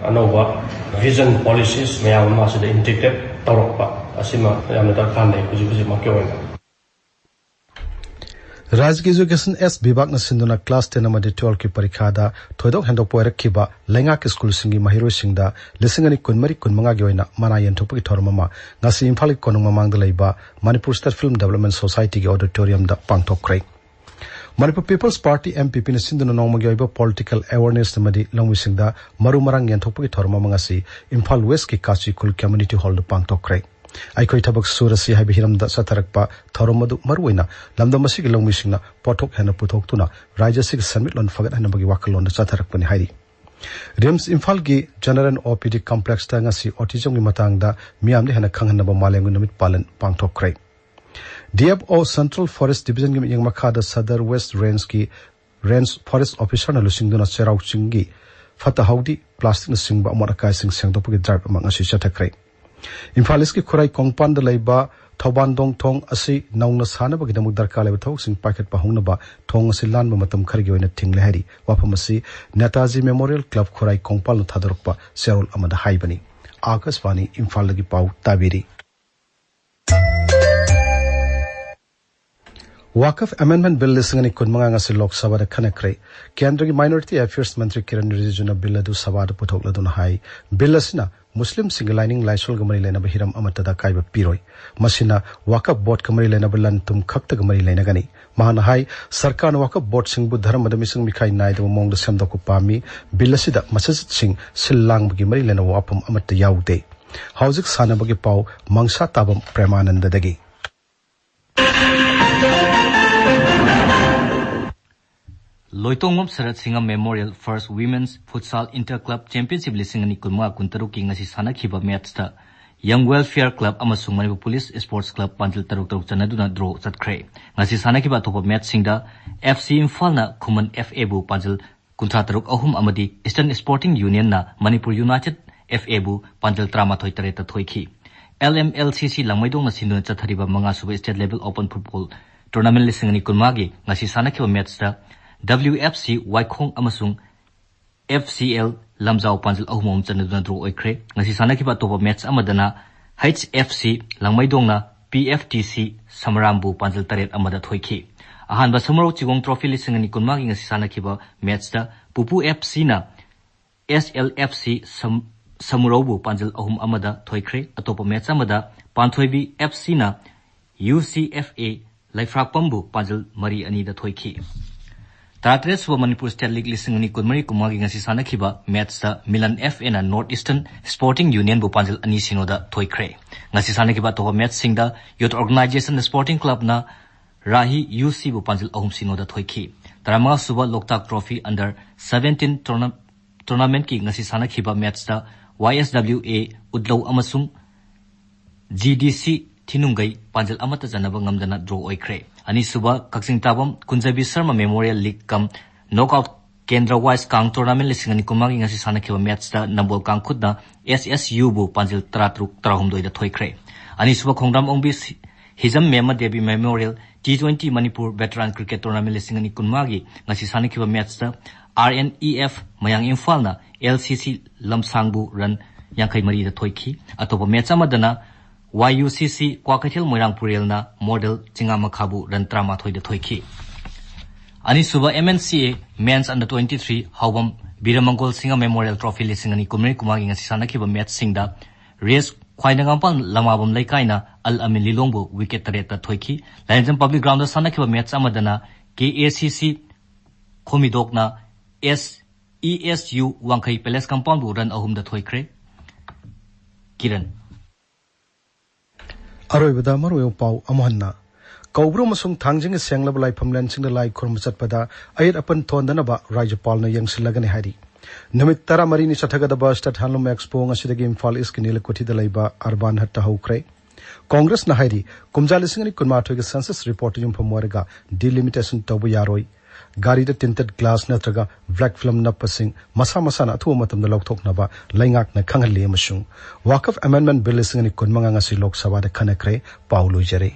ꯑꯅꯧꯕ ꯚꯤꯖꯟ, ꯄꯣꯂꯤꯁꯤꯁ ꯃꯌꯥꯝ ꯑꯃ ꯑꯁꯤꯗ ꯏꯟꯇꯤꯒ꯭ꯔꯦꯠ ꯇꯧꯔꯛꯄ ꯑꯁꯤꯃ ꯌꯥꯝꯅ ꯗꯔꯀꯥꯔ ꯂꯩ ꯍꯧꯖꯤꯛ ꯍꯧꯖꯤꯛꯃꯛꯀꯤ ꯑꯣꯏꯅ꯫ ꯔꯥꯖ꯭ꯌꯒꯤ ꯏꯖꯨꯀꯦꯁꯟ ꯑꯦꯁ ꯕꯤꯚꯥꯒꯅ ꯁꯤꯟꯗꯨꯅ ꯀ꯭ꯂꯥꯁ ꯇꯦꯟ ꯑꯃꯗꯤ ꯇꯨꯋꯦꯜꯐꯀꯤ ꯄꯔꯤꯈꯥꯗ ꯊꯣꯏꯗꯣꯛ ꯍꯦꯟꯗꯣꯛꯄ ꯑꯣꯏꯔꯛꯈꯤꯕ ꯂꯩꯉꯥꯛꯀꯤ ꯁ꯭ꯀꯨꯜꯁꯤꯡꯒꯤ ꯃꯍꯩꯔꯣꯏꯁꯤꯡꯗ ꯂꯤꯁꯤꯡ ꯑꯅꯤ ꯀꯨꯟꯃꯔꯤ ꯀꯨꯟꯃꯉꯥꯒꯤ ꯑꯣꯏꯅ ꯃꯅꯥ ꯌꯦꯟꯊꯣꯛꯄꯒꯤ ꯊꯧꯔꯝ ꯑꯃ ꯉꯁꯤ ꯏꯝꯐꯥꯜꯒꯤ ꯀꯣꯅꯨꯡ ꯃꯃꯥꯡꯗ ꯂꯩꯕ ꯃꯅꯤꯄꯨꯔ ꯁ꯭ꯇꯦꯠ ꯐꯤꯜꯝ ꯗꯤꯕꯦꯂꯞꯃꯦꯟ ꯁꯣꯁꯥꯏꯇꯤꯒꯤ ꯑꯣꯗꯤꯇꯣꯔꯤꯌꯝꯗ ꯄꯥꯡꯊꯣꯛꯈ꯭ꯔꯦ꯫ Manipur peoples party, M P ꯄꯤꯅ ꯁꯤꯟꯗꯨꯅ ꯅꯣꯡꯃꯒꯤ ꯑꯣꯏꯕ ꯄꯣꯂꯤꯇꯤꯀꯦꯜ ꯑꯦꯋꯥꯔꯅꯦꯁ ꯑꯃꯗꯤ ꯂꯧꯃꯤꯁꯤꯡꯗ ꯃꯔꯨ ꯃꯔꯥꯡ ꯌꯦꯟꯊꯣꯛꯄꯒꯤ ꯊꯧꯔꯝ ꯑꯃ ꯉꯁꯤ ꯏꯝꯐꯥꯜ ꯋꯦꯁꯀꯤ ꯀꯥꯆꯤ ꯈꯨꯜ ꯀꯝꯃ꯭ꯌꯨꯅꯤꯇꯤ ꯍꯣꯜꯗ ꯄꯥꯡꯊꯣꯛꯈ꯭ꯔꯦ꯫ ꯑꯩꯈꯣꯏ ꯊꯕꯛ ꯁꯨꯔꯁꯤ ꯍꯥꯏꯕ ꯍꯤꯔꯝꯗ ꯆꯠꯊꯔꯛꯄ ꯊꯧꯔꯝ ꯑꯗꯨ ꯃꯔꯨꯑꯣꯏꯅ ꯂꯝꯗꯝ ꯑꯁꯤꯒꯤ ꯂꯧꯃꯤꯁꯤꯡꯅ ꯄꯣꯠꯊꯣꯛ ꯍꯦꯟꯅ ꯄꯨꯊꯣꯛꯇꯨꯅ ꯔꯥꯖ꯭ꯌ ꯑꯁꯤꯒꯤ ꯁꯦꯟꯃꯤꯠꯂꯣꯟ ꯐꯒꯠꯍꯟꯅꯕꯒꯤ ꯋꯥꯈꯜꯂꯣꯟꯗ ꯆꯠꯊꯔꯛꯄꯅꯤ ꯍꯥꯏꯔꯤ꯫ ꯔꯤꯝꯁ ꯏꯝꯐꯥꯜꯒꯤ ꯖꯦꯅꯔꯦꯜ ꯑꯣ ꯄꯤ ꯗꯤ ꯀꯝꯄ꯭ꯂꯦꯛꯁꯇ ꯉꯁꯤ ꯑꯣꯇꯤꯖꯝꯒꯤ ꯃꯇꯥꯡꯗ ꯃꯤꯌꯥꯝꯗ ꯍꯦꯟꯅ ꯈꯪꯍꯟꯅꯕ ꯃꯥꯂꯦꯝꯒꯤ ꯅꯨꯃꯤꯠ ꯄꯥꯂꯟ ꯄꯥꯡꯊꯣꯛꯈ꯭ꯔꯦ꯫ D F O central forest ꯗꯤꯕꯤꯖꯟꯒꯤ ꯃꯤꯠꯌꯦꯡ ꯃꯈꯥꯗ ꯁꯗꯔ ꯋꯦꯁ ꯔꯦꯟꯖꯀꯤ ꯔꯦꯟꯖ ꯐꯣꯔꯦꯁ ꯑꯣꯐꯤꯁꯥꯔꯅ ꯂꯨꯆꯤꯡꯗꯨꯅ ꯆꯩꯔꯥꯎ ꯆꯤꯡꯒꯤ ꯐꯠꯇ ꯍꯥꯎꯗꯤ, ꯄ꯭ꯂꯥꯁꯇꯤꯛꯅꯆꯤꯡꯕ ꯑꯃꯣꯠ ꯑꯀꯥꯏꯁꯤꯡ ꯁꯦꯡꯗꯣꯛꯄꯒꯤ ꯗ꯭ꯔꯥꯏꯚ ꯑꯃ ꯉꯁꯤ ꯆꯠꯊꯈ꯭ꯔꯦ꯫ ꯏꯝꯐꯥꯜ ꯏꯁꯀꯤ ꯈꯨꯔꯥꯏ ꯀꯣꯡꯄꯥꯟꯗ ꯂꯩꯕ ꯊꯧꯕꯥꯟꯗꯣꯡ ꯊꯣꯡ ꯑꯁꯤ ꯅꯧꯅ ꯁꯥꯅꯕꯒꯤꯗꯃꯛ ꯗꯔꯀꯥꯔ ꯂꯩꯕ ꯊꯕꯛꯁꯤꯡ ꯄꯥꯏꯈꯠꯄ ꯍꯧꯅꯕ ꯊꯣꯡ ꯑꯁꯤ ꯂꯥꯟꯕ ꯃꯇꯝ ꯈꯔꯒꯤ ꯑꯣꯏꯅ ꯊꯤꯡꯂꯦ ꯍꯥꯏꯔꯤ꯫ ꯋꯥꯐꯝ ꯑꯁꯤ ꯅꯦꯇꯥꯖꯤ ꯃꯦꯃꯣꯔꯤꯌꯦꯜ ꯀ꯭ꯂꯕ ꯈꯨꯔꯥꯏ ꯀꯣꯡꯄꯥꯜꯅ ꯊꯥꯗꯣꯔꯛꯄ ꯆꯦꯔꯣꯜ ꯑꯃꯗ ꯍꯥꯏꯕꯅꯤ꯫ ꯑꯥꯀꯥꯁꯕꯥꯅꯤ ꯏꯝꯐꯥꯜꯗꯒꯤ ꯄꯥꯎ ꯇꯥꯕꯤꯔꯤ꯫ ꯋꯥꯀꯐ ꯑꯦꯃꯦꯟꯗꯃꯦꯟꯠ ꯕꯤꯜ ꯂꯤꯁꯤꯡ ꯑꯅꯤ ꯀꯨꯟꯃꯉꯥ ꯉꯁꯤ ꯂꯣꯛ ꯁꯚꯥꯗ ꯈꯟꯅꯈ꯭ꯔꯦ꯫ ꯀꯦꯟꯗ꯭ꯔꯒꯤ ꯃꯥꯏꯅꯣꯔꯤꯇꯤ ꯑꯦꯐꯤꯌꯔꯁ ꯃꯟꯇ꯭ꯔꯤ ꯀꯤꯔꯟ ꯔꯤꯖꯤꯖꯨꯅ ꯕꯤꯜ ꯑꯗꯨ ꯁꯚꯥꯗ ꯄꯨꯊꯣꯛꯂꯗꯨꯅ ꯍꯥꯏ, ꯕꯤꯜ ꯑꯁꯤꯅ ꯃꯨꯁꯂꯤꯝꯁꯤꯡꯒꯤ ꯂꯥꯏꯅꯤꯡ ꯂꯥꯏꯁꯣꯜꯒ ꯃꯔꯤ ꯂꯩꯅꯕ ꯍꯤꯔꯝ ꯑꯃꯠꯇꯗ ꯑꯀꯥꯏꯕ ꯄꯤꯔꯣꯏ꯫ ꯃꯁꯤꯅ ꯋꯥꯀꯐ ꯕꯣꯔꯗꯀ ꯃꯔꯤ ꯂꯩꯅꯕ ꯂꯟ ꯊꯨꯝ ꯈꯛꯇꯒ ꯃꯔꯤ ꯂꯩꯅꯒꯅꯤ꯫ ꯃꯍꯥꯛꯅ ꯍꯥꯏ, ꯁꯔꯀꯥꯔꯅ ꯋꯥꯀꯐ ꯕꯣꯔꯗꯁꯤꯡꯕꯨ ꯙꯔꯃꯗ ꯃꯤꯆꯪ ꯃꯤꯈꯥꯏ ꯅꯥꯏꯗꯕ ꯃꯑꯣꯡꯗ ꯁꯦꯝꯗꯣꯛꯄ ꯄꯥꯝꯃꯤ꯫ ꯕꯤꯜ ꯑꯁꯤꯗ ꯃꯁꯖꯤꯗꯁꯤꯡ ꯁꯤꯜ ꯂꯥꯡꯕꯒꯤ ꯃꯔꯤ ꯂꯩꯅꯕ ꯋꯥꯐꯝ ꯑꯃꯠꯇ ꯌꯥꯎꯗꯦ꯫ ꯍꯧꯖꯤꯛ ꯁꯥꯟꯅꯕꯒꯤ ꯄꯥꯎ ꯃꯪꯁꯥ ꯇꯥꯕꯝ ꯄ꯭ꯔꯦꯃꯥꯅꯟꯗꯗꯒꯤ꯫ ꯂꯣꯏꯇꯣꯡꯕꯝ Sarat Singha memorial first women's futsal inter club championship ꯂꯤꯁꯤꯡ ꯑꯅꯤ ꯀꯨꯟꯃꯉꯥ ꯀꯨꯟꯇꯔꯨꯛꯀꯤ ꯉꯁꯤ ꯁꯥꯟꯅꯈꯤꯕ ꯃꯦꯠꯁꯇ ꯌꯪ ꯋꯦꯜꯐꯤꯌꯔ ꯀ꯭ꯂꯕ ꯑꯃꯁꯨꯡ ꯃꯅꯤꯄꯨꯔ ꯄꯨꯂꯤꯁ ꯁ꯭ꯄꯣꯔꯠꯁ ꯀ꯭ꯂꯕ ꯄꯥꯟꯖꯤꯜ ꯇꯔꯨꯛ ꯇꯔꯨꯛ ꯆꯟꯅꯗꯨꯅ ꯗ꯭ꯔꯣ ꯆꯠꯈ꯭ꯔꯦ꯫ ꯉꯁꯤ ꯁꯥꯟꯅꯈꯤꯕ ꯑꯇꯣꯞꯄ ꯃꯦꯠꯁꯁꯤꯡꯗ ꯑꯦꯐ ꯁꯤ ꯏꯝꯐꯥꯜꯅ ꯈꯨꯃꯟ ꯑꯦꯐ ꯑꯦꯕꯨ ꯄꯥꯟꯖꯤꯜ ꯀꯨꯟꯊ꯭ꯔꯥ ꯇꯔꯨꯛ ꯑꯍꯨꯝ ꯑꯃꯗꯤ ꯏꯁꯇꯔꯟ ꯁ꯭ꯄꯣꯔꯇꯤꯡ ꯌꯨꯅꯤꯌꯟꯅ ꯃꯅꯤꯄꯨꯔ ꯌꯨꯅꯥꯏꯇꯦꯗ ꯑꯦꯐ ꯑꯦꯕꯨ ꯄꯥꯟꯖꯤꯜ ꯇꯔꯥꯃꯥꯊꯣꯏ ꯇꯔꯦꯠꯇ ꯊꯣꯏꯈꯤ꯫ L M L C C ꯂꯥꯡꯃꯩꯗꯣꯡꯅ ꯁꯤꯟꯗꯨꯅ ꯆꯠꯊꯔꯤꯕ ꯃꯉꯥ ꯁꯨꯕ State Level Open Football Tournament ꯂꯤꯁꯤꯡ ꯑꯅꯤ ꯀꯨꯟꯃꯉꯥꯒꯤ ꯉꯁꯤ ꯁꯥꯟꯅꯈꯤꯕ ꯃꯦꯠꯁꯇ W F C ꯋꯥꯏꯈꯣꯡ ꯑꯃꯁꯨꯡ F C L ꯂꯝꯖꯥꯎ ꯄꯥꯟꯖꯜ ꯑꯍꯨꯝ ꯑꯍꯨꯝ ꯆꯟꯅꯗꯨꯅ draw ꯑꯣꯏꯈ꯭ꯔꯦ꯫ ꯉꯁꯤ ꯁꯥꯟꯅꯈꯤꯕ ꯑꯇꯣꯞꯄ ꯃꯦꯠꯁ ꯑꯃꯗꯅ H F C ꯂꯥꯡꯃꯩꯗꯣꯡꯅ P F T C ꯁꯃꯔꯥꯝꯕꯨ ꯄꯥꯟꯖꯜ ꯇꯔꯦꯠ ꯑꯃꯗ ꯊꯣꯏꯈꯤ꯫ ꯑꯍꯥꯟꯕ ꯁꯃꯨꯔꯧ ꯆꯤꯒꯣꯡ trophy ꯂꯤꯁꯤꯡ ꯑꯅꯤ ꯀꯨꯟꯃꯉꯥꯒꯤ ꯉꯁꯤ ꯁꯥꯟꯅꯈꯤꯕ ꯃꯦꯠꯁꯇ ꯄꯨꯄꯨ F Cꯅ S L F C ꯁꯝ-, ꯁꯃꯨꯔꯧꯕꯨ ꯄꯥꯟꯖꯜ ꯑꯍꯨꯝ ꯑꯃꯗ ꯊꯣꯏꯈ꯭ꯔꯦ꯫ ꯑꯇꯣꯞꯄ ꯃꯦꯠꯁ ꯑꯃꯗ ꯄꯥꯟꯊꯣꯏꯕꯤ F Cꯅ U C F A ꯂꯩꯐ꯭ꯔꯥꯛꯄꯝꯕꯨ ꯄꯥꯟꯖꯜ ꯃꯔꯤ ꯑꯅꯤꯗ ꯊꯣꯏꯈꯤ꯫ ꯇꯔꯥꯇꯔꯦꯠ ꯁꯨꯕ ꯃꯅꯤꯄꯨꯔ State League ꯂꯤꯁꯤꯡ ꯑꯅꯤ ꯀꯨꯟꯃꯔꯤ ꯀꯨꯟꯃꯉꯥꯒꯤ ꯉꯁꯤ ꯁꯥꯟꯅꯈꯤꯕ ꯃꯦꯠꯁꯇ Milan F Aꯅ North Eastern Sporting Unionꯕꯨ ꯄꯥꯟꯖꯜ ꯑꯅꯤ ꯁꯤꯅꯣꯗ ꯊꯣꯏꯈ꯭ꯔꯦ꯫ ꯉꯁꯤ ꯁꯥꯟꯅꯈꯤꯕ ꯑꯇꯣꯞꯄ ꯃꯦꯠꯁꯁꯤꯡꯗ Youth Organization Sporting Clubꯅ Rahi U Cꯕꯨ ꯄꯥꯟꯖꯜ ꯑꯍꯨꯝ ꯁꯤꯅꯣꯗ ꯊꯣꯏꯈꯤ꯫ ꯇꯔꯥꯃꯉꯥ ꯁꯨꯕ ꯂꯣꯛꯇꯥꯛ Trophy Under Seventeen Tourna-, Tournamentꯀꯤ ꯉꯁꯤ ꯁꯥꯟꯅꯈꯤꯕ ꯃꯦꯠꯁꯇ Y S W A ꯎꯠꯂꯧ ꯑꯃꯁꯨꯡ G D C ꯊꯤꯅꯨꯡꯒꯩ ꯄꯥꯟꯖꯜ ꯑꯃꯠꯇ ꯆꯟꯅꯕ ꯉꯝꯗꯅ draw ꯑꯣꯏꯈ꯭ꯔꯦ꯫ ꯑꯅꯤꯁꯨꯕ ꯀꯛꯆꯤꯡ ꯇꯥꯕꯝ ꯀꯨꯟꯖꯕꯤ Sharma Memorial League cum Knockout Kendra Wise Kang Tournament ꯂꯤꯁꯤꯡ ꯑꯅꯤ ꯀꯨꯟꯃꯉꯥꯒꯤ ꯉꯁꯤ ꯁꯥꯟꯅꯈꯤꯕ ꯃꯦꯠꯁꯇ ꯅꯝꯕꯣꯜ ꯀꯥꯡꯈꯨꯠꯅ S S Uꯕꯨ ꯄꯥꯟꯖꯤꯜ ꯇꯔꯥꯇꯔꯨꯛ ꯇꯔꯥꯍꯨꯝꯗꯣꯏꯗ ꯊꯣꯏꯈ꯭ꯔꯦ꯫ ꯑꯅꯤꯁꯨꯕ ꯈꯣꯡꯗ꯭ꯔꯝ ꯑꯣꯡꯕꯤ ꯁꯤ-, ꯍꯤꯖꯝ ꯃꯦꯝꯃ Devi Memorial T twenty Manipur Veteran Cricket Tournament ꯂꯤꯁꯤꯡ ꯑꯅꯤ ꯀꯨꯟꯃꯉꯥꯒꯤ ꯉꯁꯤ ꯁꯥꯟꯅꯈꯤꯕ ꯃꯦꯠꯁꯇ R N E F ꯃꯌꯥꯡ ꯏꯝꯐꯥꯜꯅ L C C ꯂꯝꯁꯥꯡꯕꯨ run ꯌꯥꯡꯈꯩ ꯃꯔꯤꯗ ꯊꯣꯏꯈꯤ꯫ ꯑꯇꯣꯞꯄ ꯃꯦꯠꯁ ꯑꯃꯗꯅ Y U C C Kwakeithel ꯃꯣꯏꯔꯥꯡ ꯄꯨꯔꯦꯜꯅ Model ꯆꯤꯉꯥꯃꯈꯥꯕꯨ run ꯇꯔꯥꯃꯥꯊꯣꯏꯗ ꯊꯣꯏꯈꯤ꯫ ꯑꯅꯤꯁꯨꯕ M N C A Men's Under twenty-three ꯍꯥꯎꯕꯝ ꯕꯤꯔꯃꯪꯒꯣꯜ Singh Memorial Trophy ꯂꯤꯁꯤꯡ ꯑꯅꯤ ꯀꯨꯟꯃꯔꯤ ꯀꯨꯟꯃꯉꯥꯒꯤ ꯉꯁꯤ ꯁꯥꯟꯅꯈꯤꯕ ꯃꯦꯠꯁꯁꯤꯡꯗ ꯔꯦꯁ ꯈ꯭ꯋꯥꯏꯗꯉꯥꯝꯄꯥꯜ ꯂꯃꯥꯕꯝ ꯂꯩꯀꯥꯏꯅ ꯑꯜ ꯑꯃꯤꯟ ꯂꯤꯂꯣꯡꯕꯨ wicket ꯇꯔꯦꯠꯇ ꯊꯣꯏꯈꯤ꯫ ꯂꯥꯏꯔꯦꯝꯖꯝ Public Groundꯗ ꯁꯥꯟꯅꯈꯤꯕ ꯃꯦꯠꯁ ꯑꯃꯗꯅ K A C C ꯈꯣꯃꯤꯗꯣꯛꯅ S E S U ꯋꯥꯡꯈꯩ Palace Compoundꯕꯨ run ꯑꯍꯨꯝꯗ ꯊꯣꯏꯈ꯭ꯔꯦ꯫ ꯀꯤꯔꯟ꯫ ꯑꯔꯣꯏꯕꯗ ꯃꯔꯨꯑꯣꯏꯕ ꯄꯥꯎ ꯑꯃꯨꯛ ꯍꯟꯅ꯫ ꯀꯧꯕ꯭ꯔꯨ ꯑꯃꯁꯨꯡ ꯊꯥꯡꯖꯤꯡꯒꯤ ꯁꯦꯡꯂꯕ ꯂꯥꯏꯐꯝꯂꯦꯟꯁꯤꯡꯗ ꯂꯥꯏ ꯈꯨꯔꯨꯝꯕ ꯆꯠꯄꯗ ꯑꯌꯦꯠ ꯑꯄꯟ ꯊꯣꯟꯗꯅꯕ ꯔꯥꯖ꯭ꯌꯄꯥꯜꯅ ꯌꯦꯡꯁꯤꯜꯂꯒꯅꯤ ꯍꯥꯏꯔꯤ꯫ ꯅꯨꯃꯤꯠ ꯇꯔꯥꯃꯔꯤꯅꯤ ꯆꯠꯊꯒꯗꯕ State Handloom Expo ꯉꯁꯤꯗꯒꯤ ꯏꯝꯐꯥꯜ ꯏꯁꯀꯤ ꯅꯤꯂꯀꯨꯊꯤꯗ ꯂꯩꯕ ꯑꯔꯕꯥꯟ ꯍꯠꯇ ꯍꯧꯈ꯭ꯔꯦ꯫ ꯀꯣꯡꯒ꯭ꯔꯦꯁꯅ ꯍꯥꯏꯔꯤ, ꯀꯨꯝꯖꯥ ꯂꯤꯁꯤꯡ ꯑꯅꯤ ꯀꯨꯟꯃꯥꯊꯣꯏꯒꯤ census reportꯇ ꯌꯨꯝꯐꯝ ꯑꯣꯏꯔꯒ delimitation ꯇꯧꯕ ꯌꯥꯔꯣꯏ꯫ ꯒꯥꯔꯤꯗ ꯇꯤꯟꯇꯦꯠ ꯒ꯭ꯂꯥꯁ ꯅꯠꯇ꯭ꯔꯒ ꯕ꯭ꯂꯦꯛ ꯐꯤꯂꯝ ꯅꯞꯄꯁꯤꯡ ꯃꯁꯥ ꯃꯁꯥꯅ ꯑꯊꯨꯕ ꯃꯇꯝꯗ ꯂꯧꯊꯣꯛꯅꯕ ꯂꯩꯉꯥꯛꯅ ꯈꯪꯍꯜꯂꯤ꯫ ꯑꯃꯁꯨꯡ ꯋꯥꯀꯐ ꯑꯦꯃꯦꯟꯗꯃꯦꯟ ꯕꯤꯜ ꯂꯤꯁꯤꯡ ꯑꯅꯤ ꯀꯨꯟꯃꯉꯥ ꯉꯁꯤ ꯂꯣꯛ ꯁꯚꯥꯗ ꯈꯟꯅꯈ꯭ꯔꯦ꯫ ꯄꯥꯎ ꯂꯣꯏꯖꯔꯦ꯫